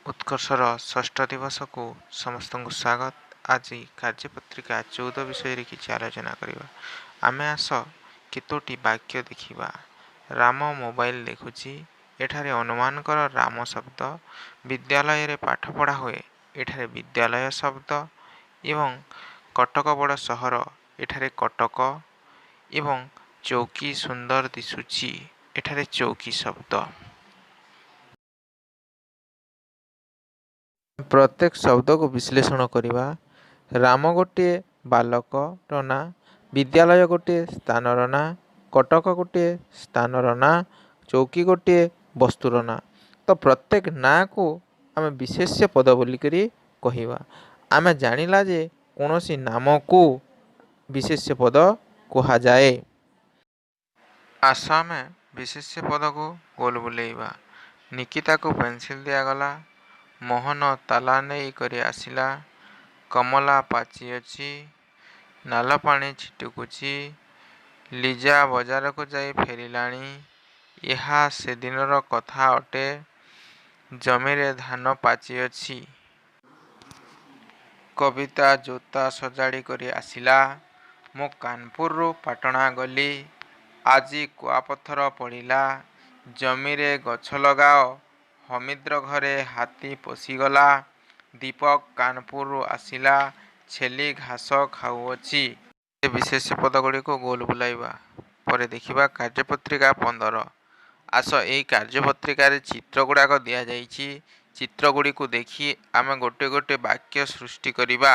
ଉତ୍କର୍ଷର ଷଷ୍ଠ ଦିବସକୁ ସମସ୍ତଙ୍କୁ ସ୍ୱାଗତ। ଆଜି କାର୍ଯ୍ୟପତ୍ରିକା 14 ବିଷୟରେ କିଛି ଆଲୋଚନା କରିବା। ଆମେ ଆସ କେତୋଟି ବାକ୍ୟ ଦେଖିବା। ରାମ ମୋବାଇଲ ଦେଖୁଛି। ଏଠାରେ ଅନୁମାନ କର ରାମ ଶବ୍ଦ। ବିଦ୍ୟାଳୟରେ ପାଠ ପଢ଼ା ହୁଏ। ଏଠାରେ ବିଦ୍ୟାଳୟ ଶବ୍ଦ ଏବଂ କଟକ ବଡ଼ ସହର। ଏଠାରେ କଟକ ଏବଂ ଚୌକି ସୁନ୍ଦର ଦିଶୁଛି। ଏଠାରେ ଚୌକି ଶବ୍ଦ। ପ୍ରତ୍ୟେକ ଶବ୍ଦକୁ ବିଶ୍ଳେଷଣ କରିବା। ରାମ ଗୋଟିଏ ବାଲକର ନାଁ, ବିଦ୍ୟାଳୟ ଗୋଟିଏ ସ୍ଥାନର ନାଁ, କଟକ ଗୋଟିଏ ସ୍ଥାନର ନାଁ, ଚୌକି ଗୋଟିଏ ବସ୍ତୁର ନାଁ। ତ ପ୍ରତ୍ୟେକ ନାଁକୁ ଆମେ ବିଶେଷ୍ୟ ପଦ ବୋଲିକରି କହିବା। ଆମେ ଜାଣିଲା ଯେ କୌଣସି ନାମକୁ ବିଶେଷ୍ୟ ପଦ କୁହାଯାଏ। ଆସ ଆମେ ବିଶେଷ୍ୟ ପଦକୁ ଗୋଲ ବୁଲେଇବା। ନିକିତାକୁ ପେନସିଲ୍ ଦିଆଗଲା। ମୋହନ ତାଲା ନେଇ କରି ଆସିଲା। କମଳା ପାଚିଅଛି। ନାଳ ପାଣି ଛିଟିକୁଛି। ଲିଜା ବଜାରକୁ ଯାଇ ଫେରିଲାଣି। ଏହା ସେଦିନର କଥା ଅଟେ। ଜମିରେ ଧାନ ପାଚିଅଛି। କବିତା ଜୋତା ସଜାଡ଼ି କରି ଆସିଲା। ମୁଁ କାନପୁରରୁ ପାଟଣା ଗଲି। ଆଜି କୁଆପଥର ପଡ଼ିଲା। ଜମିରେ ଗଛ ଲଗାଅ। ହମିଦର ଘରେ ହାତୀ ପଶିଗଲା। ଦୀପକ କାନପୁରରୁ ଆସିଲା। ଛେଳି ଘାସ ଖାଉଅଛି। ବିଶେଷ୍ୟ ପଦଗୁଡ଼ିକୁ ଗୋଲ ବୁଲାଇବା। ପରେ ଦେଖିବା କାର୍ଯ୍ୟପତ୍ରିକା 15। ଆସ ଏହି କାର୍ଯ୍ୟପତ୍ରିକାରେ ଚିତ୍ରଗୁଡ଼ାକ ଦିଆଯାଇଛି। ଚିତ୍ରଗୁଡ଼ିକୁ ଦେଖି ଆମେ ଗୋଟିଏ ଗୋଟିଏ ବାକ୍ୟ ସୃଷ୍ଟି କରିବା।